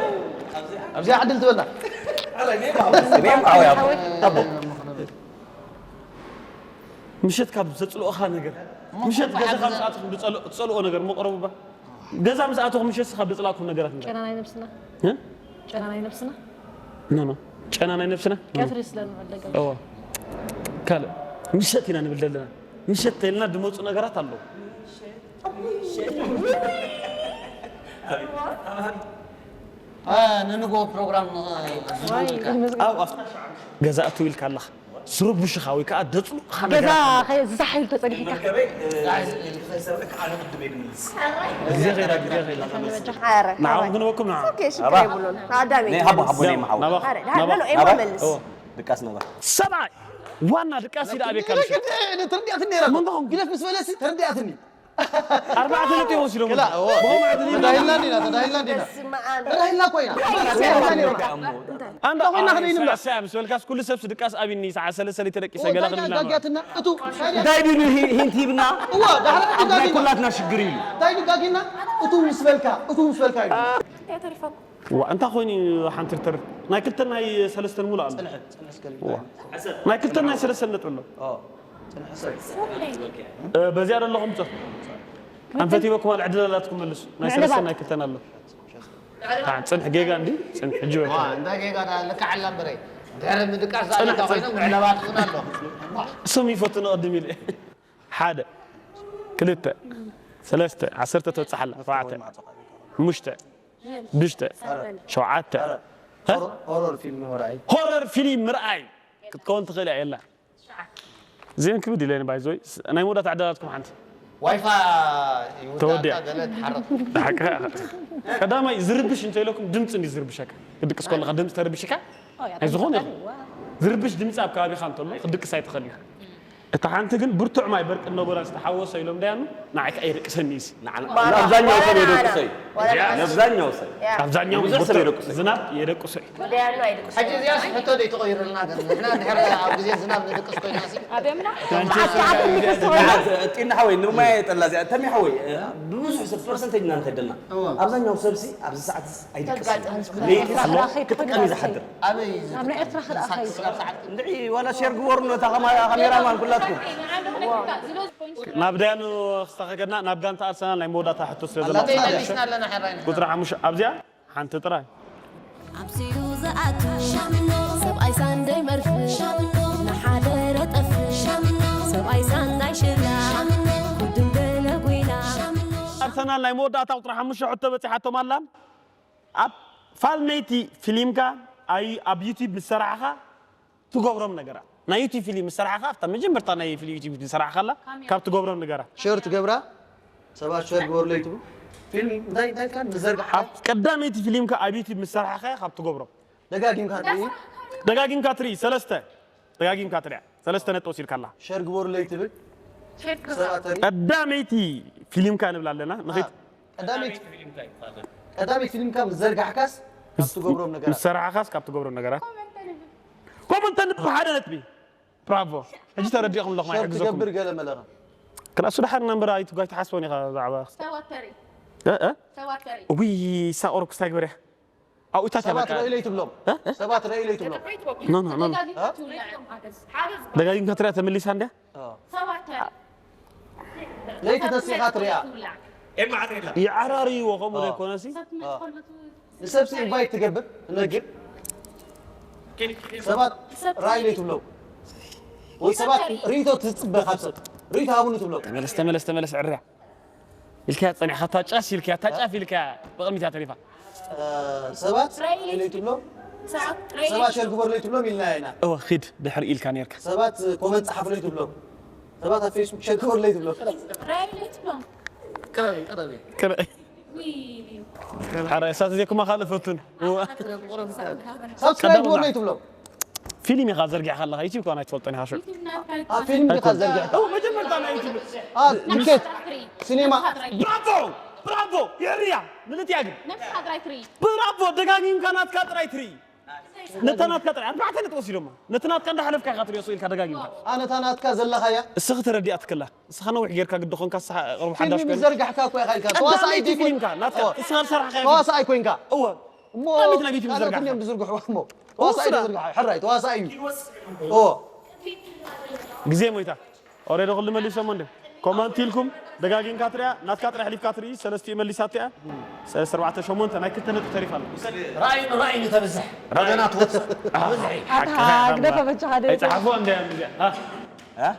ኣብዚኣ ዕድል ትበላ እኔም ዓው ኣቦ ኣቦ ምሸት ካብ ዘፅልኦኻ ነገር ምሸት ገዛኻ ምስኣትኹም ትፀልኦ ነገር መቕረቡ ባ ገዛ ምስኣትኹም ምሸት ካብ ዘፅላእኩም ነገራት እንታይ ጨና ናይ ነብስና እ? ጨና ናይ ነብስና ኖ ኖ ጨና ናይ ነብስና ቀትሪ ስለ ንዕል ደገ እዎ ካልእ ምሸት ኢና ንብል ዘለና ምሸት ተልና ድመፁ ነገራት ኣለዉ ንንጎ ፕሮግራም ኣብ ኣፍ ገዛ እትው ኢልካ ኣለኻ ዝርብሽኻ ወይ ከዓ ደፅሉቕኻ ገዛ ነገራት ዝሳሕ ኢሉ ተፀጊሕካ ንዓኹም ክንበኩም ንዓ ኦኬ ሽግር የብሉን ኣዳሚ ናይ ሃቦ ሃቦ ናይ መሓወ ናባ ኣረ ድሓር በሎ ኤማ መልስ ድቃስ ነበር ሰብኣይ ዋና ድቃስ ኢዳ ኣቤካ ምሽ ተረዲኣትኒ ነይራ እኮ። ግደፍ ምስ በለሲ ተረዲኣትኒ ኣርባዕተ ነጥቢ ወሲዶም ክላ እዎ። ተዳሂልና እንዲና ተዳሂልና እንዲና ተዳሂልና እኮ ኢና ተዳሂልና ነይርና ኣንዳ ኮይና ክንደይ ንብላ? ሰያ ምስ በልካስ ኩሉ ሰብስ ድቃስ ኣብኒ ሰዓ ሰለስተ ለይተ ደቂሰ ገለ ክንብላ ጋጊያትና እቱ እንታይ ድዩ ሂንት ሂብና እዎ ዳሕራ ኣብ ናይ ኩላትና ሽግር እዩ እንታይ ጋጊና እቱ ምስ በልካ እቱ ምስ በልካ እዩ ዋ እንታይ ኮይኑ ሓንቲ ርተር ናይ ክልተ ናይ ሰለስተን ሙሉ ኣሎ ናይ ክልተ ናይ ሰለስተን ነጥቢ ኣሎ በዚኣ ዘለኹም ፆ ኣንፈት ሂበኩም ኣልዕድል ኣላትኩም መልሱ ናይ ሰለስተን ናይ ክልተን ኣሎ ጽንሕ ጌጋ እንዲ ጽንሕ ሕጂ በልኩም እንታይ ጌጋ ዳ ልካዓላ እምበረይ ድሕሪ ምድቃስ ዛዒታ ኮይኖም ምዕለባት ኹን ኣሎ ስም ይፈቱ ንቕድም ኢለ ሓደ ክልተ ሰለስተ ዓሰርተ ተብፅሓላ ኣርባዕተ ሓሙሽተ ሽዱሽተ ሸውዓተ ሆረር ፊልም ምርኣይ ሆረር ፊልም ምርኣይ ክትከውን ትኽእል እያ የላ እዚአን ክብድ ኢለን ባይዞይ ናይ መወዳእታ ዕዳላትኩም ሓንቲ ዋይፋ ተወዲኣ። ገለ ትሓረቕ ቀዳማይ ዝርብሽ እንተ ኢለኩም ድምፂ እንዲ ዝርብሸካ ክድቅስ ከለካ ድምፂ ተርብሽካ ናይ ዝኾነ ይኹን ዝርብሽ ድምፂ ኣብ ከባቢኻ እንተሎ ክድቅስ ኣይትኽእል ኢኻ እታ ሓንቲ ግን ብርቱዕ ማይ በርቂ እነበራ ዝተሓወሰ ኢሎም ዳያኑ ንዓይ ከዓ የደቅሰኒ እሲ ኣብዛኛው ሰብ የደቅሰ እዩ ኣብዛኛው ሰብ ኣብዛኛው ብዙሕ ሰብ ብርቱዕ የደቅሰ እዩ ዝናብ የደቅሶ እዩ ወዲያኑ ኣይደቅስ ሕጂ እዚኣስ ሕቶ ደይትቐይሩልና ግን ንሕና እንድሕር ኣብ ግዜ ዝናብ ንድቅስ ኮይና ሲ ጢና ሓወይ ንማይ ጠላ እዚኣ ተሚ ሓወይ ብብዙሕ ሰብ ፐርሰንቴጅ ኢና ንኸደልና ኣብዛኛው ሰብሲ ኣብዚ ሰዓት ኣይደቅስ ተጋጥም ለይቲ ክጥቀም እዩ ዝሓድር ኣበይ ኣብ ናይ ኤርትራ ክደኣ ኸይድ እንድዒ ዋላ ሸር ግበሩ ነታ ካሜራማን ኩላትኩም ናብ ዳያኑ ክስታኸከድና ናብ ጋንታ ኣርሰናል ናይ መወዳእታ ሕቶ ስለ ኣላትና ዘለና ደ? መሊስና ኣለና ሕራይና ቁፅሪ ሓሙሽተ ኣብዚኣ ሓንቲ ጥራይ ኣብዚኡ ዝኣቱ ሻምኖ ሰብኣይ ሳንደይ መርፍ ሻምኖ ንሓደ ረጠፍ ሻምኖ ሰብኣይ ሳንዳይ ሽላ ሻምኖ ውድም ገለ ጉይላ ሻምኖ ኣርሰናል ናይ መወዳእታ ቁፅሪ ሓሙሽተ ሕቶ በፂሓቶም ኣላ ኣብ ፋልመይቲ ፊሊምካ ኣይ- ኣብ ዩቲብ ምስ ሰራሕኻ ትገብሮም ነገራት ናይ ዩቲብ ፊልም ምስ ሰራሕኻ ኣብታ መጀመርታ ናይ ፊልም ዩቲብ ዝሰራሕኻላ ካብ ትገብሮም ነገራት ሸር ትገብራ ሰባት ሸር ግበሩለይ ትብሉ ፊልም እንታይ እንታይ ኢልካ ንዘርግሓ ኣብ ቀዳመይቲ ፊልምካ ኣብ ዩቲብ ምስ ሰራሕኻ ካብ ትገብሮም ደጋጊምካ ትርኢ ደጋጊምካ ትርኢ ሰለስተ ደጋጊምካ ትሪኣ ሰለስተ ነጥቢ ወሲድካላ ሸር ግበሩለይ ትብል ሰባት ተርኢ ቀዳመይቲ ፊልምካ ንብል ኣለና ንኸይድ ቀዳመይቲ ቀዳመይቲ ፊልምካ ምስ ዘርጋሕካስ ካብ ትገብሮም ነገራት ምስ ሰራሕኻስ ካብ ትገብሮም ነገራት ኮመንተ ንብል ሓደ ነጥቢ ብራቮ ሕጂ ተረዲእኹም ኣለኹም ሸር ኣይሕግዘኩም ትገብር ገለ መለኻ ክላሱ ድሓር ናምበር ኣይትጓይ ትሓስቦን ኢኻ ዛዕባ ሰባት ተርኢ እ? እ? ሰባት ርእ። ውይ፣ ሳቆርኩ ስታይ ግበርያ። ኣብኡ እታ ሰባት ተበቃ። ርእ ኢለይ ትብሎም። እ? እ? ሰባት ርእ ኢለይ ትብሎም። ኖ፣ ኖ፣ ኖ፣ ኖ። ደጋጊምካ ትብላ። ሓገዝ፣ ሓገዝ። ደጋጊምካ ትሪኣ ተመሊሳ እንድያ? ኦ። ሰባት ርእ። ለይቲ ተሲኻ ትሪኣ። ይዓራርይዎ ከምኡ ኦ። ዘይኮነሲ። ኦ። ንሰብሲ ኢንቫይት ትገብር፣ ትነግር። ሰባት ርእ ኢለይ ትብሎም። ወይ ሰባት ርኢቶ ትጽበ ካብ ሰብ። ርኢቶ ሃቡኒ ትብሎም። ተመለስ፣ ተመለስ፣ ተመለስ፣ ዕርያ። ኢልካ ጸኒሕካ፣ እታ ጫስ ኢልካ፣ እታ ጫፍ ኢልካ፣ ብቕድሚት እያ ተሪፋ። እ፣ ሰባት ርእ ኢለይ ትብሎም። ሰባት ርእ ኢለይ ሰባት ሸር ግበሩለይ ትብሎም ኢልና ኢና። እወ፣ ኺድ ድሕሪ ኢልካ ኔርካ። ሰባት ኮመንት ጸሓፉለይ ትብሎም። ሰባት ኣብ ፌስቡክ ሸር ግበሩለይ ትብሎም። ርእ ኢለይ ትብሎም። ቀረቢ፣ ቀረቢ። ቀረ-፣ ውይ። ሓራይ፣ እሳት እዚኣ ኩማ ካልእ ፈቱን። እወ። ሳብስክራይብ ቀዳም ግበሩለይ ትብሎም። ፊልም ኢኻ ዘርጊሕካ ኣለኻ፣ ዩቲዩብ እኳ ኣይትፈልጦን ኢኻ፣ ሽዑ። ኣብ ፊልም ኢኻ ኣይኮን። ዘርጊሕካ። እው፣ መጀመርታ ናይ ዩቲዩብ። ኣብ ቲኬት፣ ሲኔማ። ብራቮ! ብራቮ! የርያ! ምልእቲ እያ ግን። ነብስኻ ጥራይ ትርኢ። ብራቮ! ደጋጊምካ ናትካ ጥራይ ትርኢ። ነታ ናትካ ጥራይ። ኣርባዕተ ነጥቢ ወሲዶማ። ነቲ ናትካ እንዳሓለፍካ ኢኻ ትሪኦ፣ ስቕ ኢልካ ደጋጊምካ። ኣነ እታ ናትካ ዘለኻያ። እስኺ ተረዲኣ ትክላ። እስኻ ነዊሕ ጌርካ ግዲ ኾንካ፣ እስኻ ቅርብ ሓዳሽ ፊልም ኮይንካ። ዘርጋሕካ እኮ ኢኻ ኢልካ። ቀዳመይቲ ተዋሳኣይ ዲኹ? ፊልምካ፣ ናትካ። እወ። እስኻ ዝሰርሓኻያ ፊልም። ተዋሳኣይ ኮይንካ። እወ። እሞ ካልኦት ካልኦት ናይ ቤት እዮም ዝዘርግሕዋ። ዝዘርግሕዋ እሞ። ተዋሳኣይ እሱ ዶ ዳ- ዝዘርግሓ? ሕራይ ተዋሳኣይ እዩ። ኦ። ግዜ ሞይታ። ኦሬዲ ኩሉ መሊሶም እንደ ኮመንት ኢልኩም ደጋጊምካ ትሪኣ፣ ናትካ ጥራሕ ኣሕሊፍካ ትርኢ፣ ሰለስቲኡ መሊሳቶ እያ። ሰለስተ፣ ኣርባዕተ፣ ሸሞንተ፣ ናይ ክልተ ነጥቢ ተሪፋ ኣሎ። ራእይ ንራእይ ንተብዝሕ። ራእይ። ወገና ትወፅእ። ኣታ፣ ተብዝሕ። ሓቅኻ ግደፈ ኢኻ። በጃኻ ደይ። ኣይፀሓፎ እንደ እዚኣ። ሃ? ሃ?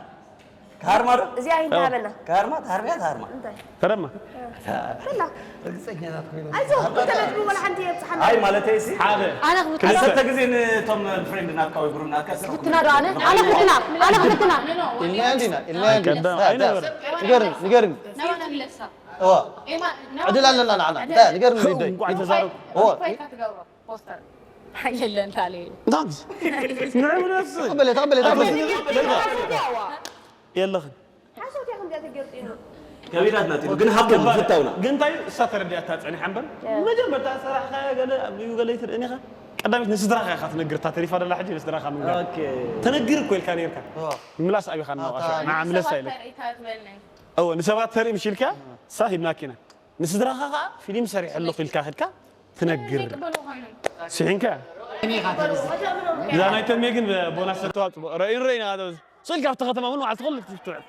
ካርማ ዶ? እዚኣ ኣይናበላ። ካርማ፣ ታርያ፣ ታርማ። እንታይ? ተረማ። በላ። ርግፀኛ ናት ኮይና። ኣይዞህ፣ ክልተ ነጥቢ ወላ ሓንቲ የብፅሓና። ኣይ፣ ማለተይ ሲ፣ ሓደ። ኣነ ክብፅሕ። ክልተ ግዜ ንቶም ፍሬንድ ናትካ ወይ ግሩፕ ናትካ ስራሕ ክፍትና ዶ ኣነ? ኣነ ክፍትና። ኣነ ክፍትና። ኢልና እንዲና፣ ኢልና እንዲና። ቀዳም ዳ፣ ዳ። ኣይነበረ። ንገርኒ፣ ንገርኒ። ናባና ንለሳ። እዋ። ኤማ፣ ዕድል ኣለና ንዓና። ዕድል። ዳ፣ ንገርኒ፣ ሊደይ። እንቋዕ ተዛረብ። እዋ። ፋይካ ትገብሮ፣ ፖስተር። የለን፣ ታሌ። ዳንስ። ንዕኡ ነፍሲ። ተቐበለ፣ ተቐበለ፣ ተቐበለ። የለኽን። ሓሶት ኢኹም ዲኣ ተገርጢኑ። ከቢዳት ናት ኢሉ፣ ግን ሃብቶም ከባድ። ዝፍታውና። ግን እንታይ እሳ ተረዲኣታ ጸኒሓ እምበር፣ እ። መጀመርታ ሰራሕኻዮ ገለ ኣብ ልዩ ገለ ይትርእን ኢኻ። ቀዳሚት ንስድራኻ ኢኻ ትነግር፣ እታ ተሪፋ ደላ ሕጂ ንስድራኻ ምንጋር። ኦኬ። ተነግር እኮ ኢልካ ነርካ። ኦ። ምላስ ኣቢኻ እናወቐሸ፣ ኣታ ንዓ ምለሳ ሰባት ኢለካ። ተርእይካ ዝበልናይ። እወ፣ ንሰባት ተርኢ ምሽ ኢልካ፣ እሳ ሂብናኪና። ንስድራኻ ኸኣ ፊልም ሰሪሐ ኣለኹ ኢልካ ከድካ ትነግር። ይቅበሉ ኾይኑ። ስሒንካ? እኔ ኢኻ ተብዝሕ። እዛ ናይ ተሜ ግን ቦናስ ሰጥተዋ ጽቡቕ። ረእዩን ረእዩን ኢኻ ተብዝሕ። ስኢል ካብቲ ከተማ እውን መዓልቲ ኩሉ ትውዕል።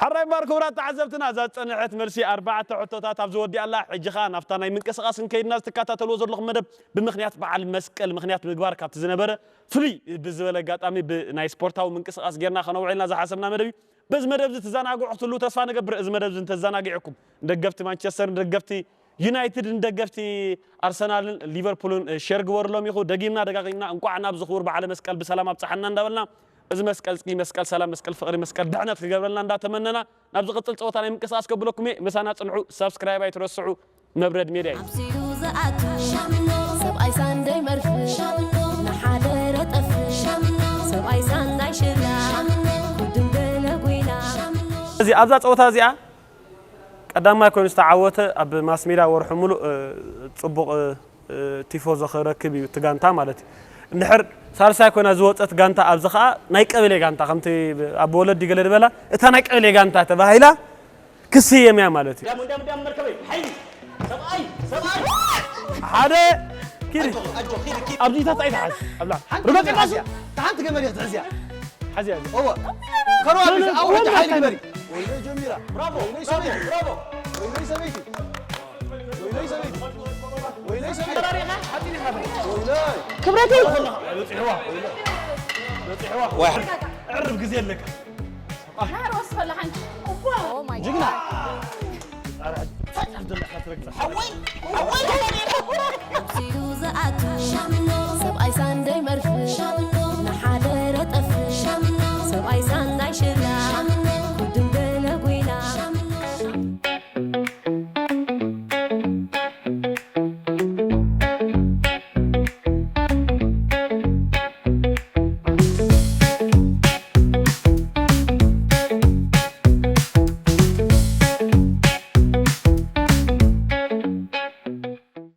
ሓራይ እምበኣር ክቡራት ተዓዘብትና፣ እዛ ዝጸንሐት መልሲ ኣርባዕተ ሕቶታት ኣብዚ ወዲኣ ኣላ። ሕጂ ኸኣ ናብታ ናይ ምንቅስቓስ ክንከይድና፣ ዝትከታተልዎ ዘለኹም መደብ ብምኽንያት በዓል መስቀል ምኽንያት ምግባር ካብቲ ዝነበረ ፍሉይ ብዝበለ ኣጋጣሚ ብናይ ስፖርታዊ ምንቅስቓስ ጌርና ከነውዕልና ዝሓሰብና መደብ እዩ። በዚ መደብ እዚ ትዘናግዑ ክትህልዉ ተስፋ ንገብር። እዚ መደብ እዚ እንተዘናጊዕኩም፣ ንደገፍቲ ማንቸስተር፣ ንደገፍቲ ዩናይትድ፣ ንደገፍቲ ኣርሰናልን ሊቨርፑልን ሼር ግበሩሎም ኢኹ። ደጊምና ደጋጊምና እንቋዕ ናብዚ ክቡር በዓለ መስቀል ብሰላም ኣብጽሓና እንዳበልና፣ እዚ መስቀል ጽድቂ፣ መስቀል ሰላም፣ መስቀል ፍቕሪ፣ መስቀል ድሕነት ክገብረልና እንዳተመነና፣ ናብ ዝቕጽል ጸወታ ናይ ምንቅስቓስ ከብለኩም እየ። ምሳና ጽንሑ፣ ሳብስክራይብ ኣይትረስዑ። መብረድ ሜድያ እዩ። ኣምሲሉ ዝኣቱ ሻምኖ፣ ሰብኣይ ሳንደይ መርፍ ሻምኖ፣ ንሓደረ ጠፍ ሻምኖ፣ ሰብኣይ ሳንዳይ ሽላ ሻምኖ፣ ጉድም ገለ ጉይላ ሻምኖ። እዚ ኣብዛ ጸወታ እዚኣ ቀዳማይ ኮይኑ ዝተዓወተ ኣብ ማስ ሜድያ ወርሑ ሙሉእ፣ እ፣ ጽቡቕ፣ እ፣ እ፣ ቲፎዞ ክረክብ እዩ እቲ ጋንታ ማለት እዩ። እንድሕር ሳልሳይ ኮይና ዝወጸት ጋንታ ኣብዚ ኸኣ ናይ ቀበሌ ጋንታ ከምቲ ኣብ ወለዲ ገለ ዝበላ እታ ናይ ቀበሌ ጋንታ ተባሂላ ክስየም እያ ማለት እዩ። ደም፣ ደም፣ ደም መርከበይ፣ ሓይሊ፣ ሰብኣይ፣ ሰብኣይ። ሓደ፣ ኪድ። ኣጆ፣ ኣጆ፣ ኪድ፣ ኪድ። ኣብዚ ታሕቲ ኣይትሓዝ፣ ኣብላ። ሓንቲ ርገጽ ገመድ ቃሱ። ሓዚያ፣ ሓንቲ ገመድ እያ ክትሕዝያ። ሓዚያ፣ ሓዚያ። እወ። ከርዋ ቢት፣ ኣብ ወንድ ሓይሊ ሓይሊ። ግበሪ። ወይለይ ጀሚራ። ብራቮ፣ ወይለይ ብራቮ፣ ሰበይቲ። ብራቮ። ወይለይ ሰበይቲ። ወይለይ ሰበይቲ። ወይለይ ሰበይቲ። ተራሪኻ፣ ሓፂን ኢኻ። ወይለይ። ክብረተይ። በፂሕዋ። በፂሕዋ። ዋይ። ዕርብ ግዜ ኣለካ። ናር ወስኸላ ሓንቲ። እዋ። ጅግና። ኧረ፣ ፋጭ ኣብ ዘለካ ትረግጽ። ሓወይ።